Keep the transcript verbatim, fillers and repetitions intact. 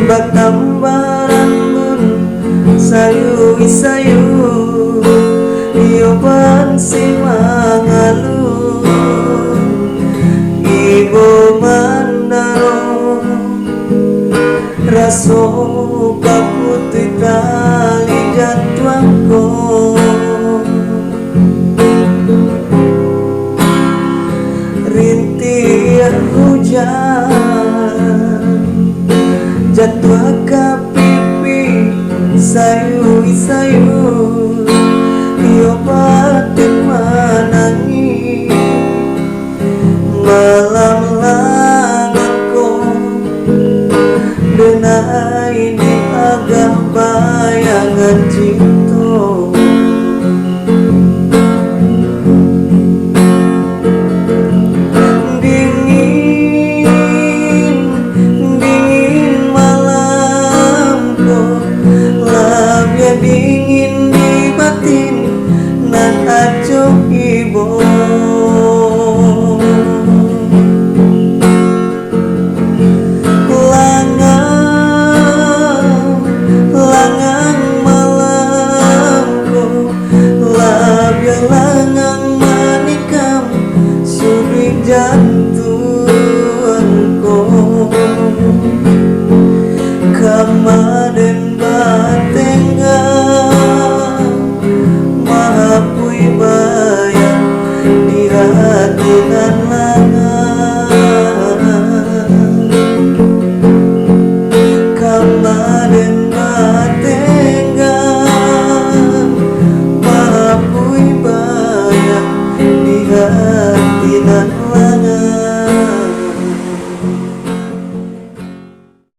Batambah rambun sayui-sayui, iyo bansi mangaluh. Ibo mandaro, raso baputuih tali jatuang ko. Rintihan hujan jatuah ka pipi sayui-sayui, iyo batin manangih. Malam langang ko, denai ni agak bayangan cinta.